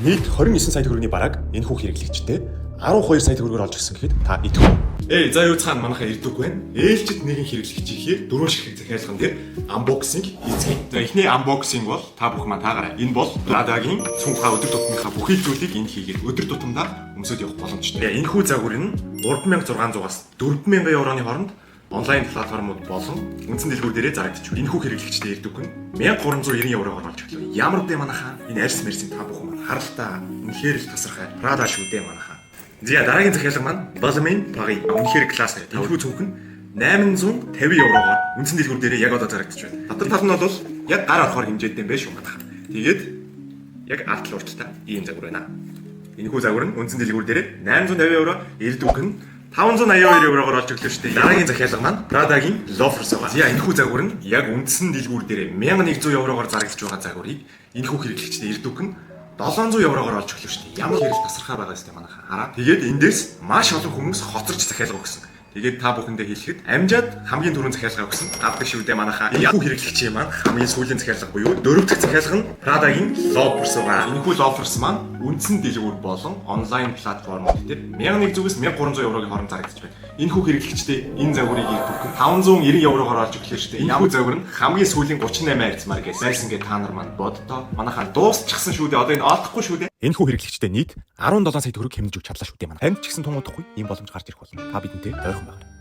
Нийт 29 сая төгрөгийн барааг энэхүү хэрэглэгчтэй 12 сая төгрөгөөр олж өгсөн гэхэд та итгэв үү? Эй, за юу цаана манайхаа ирдэг байна. Ээлжид нэгэн хэрэглэгчийнхээ дөрвөн ширхэг захиалган дээр unboxing хийцгээе. За, эхний unboxing бол та бүхэн маань таагаарай. Энэ бол Prada-гийн цүнхаа өдөр тутмынхаа бүхий зүйлийг энд хийгээд өдөр тутамдаа өмсөд явах боломжтой. Энэхүү загвар нь 3600-аас 4000 евроны хооронд онлайн платформуд болон үндсэн дэлгүүр дээрээ зарагдаж байна. Энэхүү хэрэглэгчтэй ирдэг нь 1390 еврогоор олж өглөө. Ямар бэ, манайхаа? Энэ арьс мэрсийн та бүхэн маань харалтаа үнэхээр л тасархай. Prada шүү дээ, манайхаа. За, дараагийн захиалга маань Balmain Paris. Үнэхээр класс. Энэхүү цүнх нь 850 еврогоор үндсэн дэлгүүр дээрээ яг одоо зарагдаж байна. Дотор тал нь бол яг гар орохоор хэмжээтэй юм байна шүү, манайхаа. Тэгээд яг ард тал урталтай ийм загвар байна. Энэхүү загвар нь үндсэн дэлгүүр дээрээ 850 евро, ирдэг нь 582 еврогоор олж өглөө шүү дээ. Дараагийн захиалга маань Prada-гийн loafers байгаа. За, энэхүү загвар нь яг үндсэн дэлгүүр дээрээ 1100 еврогоор зарагдаж байгаа загварыг энэхүү хэрэглэгчтэй ирдэг нь 700 еврогоор олж өглөө шүү дээ. Ямар хэрэг тасархай байгаа юм манайхаа. Хараа. Тэгээд эндээс маш олон хүмүүс хоцорч захиалга өгсөн. Тэгээд та бүхэндээ хэлэхэд амжаад хамгийн түрүүн захиалга өгсөн авдаг шүү дээ, манайхаа. Энэхүү хэрэглэгчийн маань хамгийн сүүлийн захиалга буюу дөрөв дэх захиалга нь Prada-гийн loafers байгаа. Энэхүү loafers маань үндсэн дэлгүүр болон онлайн платформуд дээр 1100-ээс 1300 еврогийн хооронд зарагдаж байна. Энэхүү хэрэглэгчдээ энэ загварыг ирдэг 590 еврогоор олж өглөө шүү дээ. Энэхүү загвар нь хамгийн сүүлийн 38 арзмаар гэж байсан гэж та нар маань боддоо. Манайхаа дуусчихсан шүү дээ. Одоо энэ олдохгүй шүү дээ. Энэхүү хэрэглэгчдээ нийт 17 сая төгрөг хэмнэж өгч чадлаа шүү дээ, манай. Танд ч гэсэн тун удахгүй ийм боломж гарч ирэх болно. Та бидэнтэй ойрхон байна.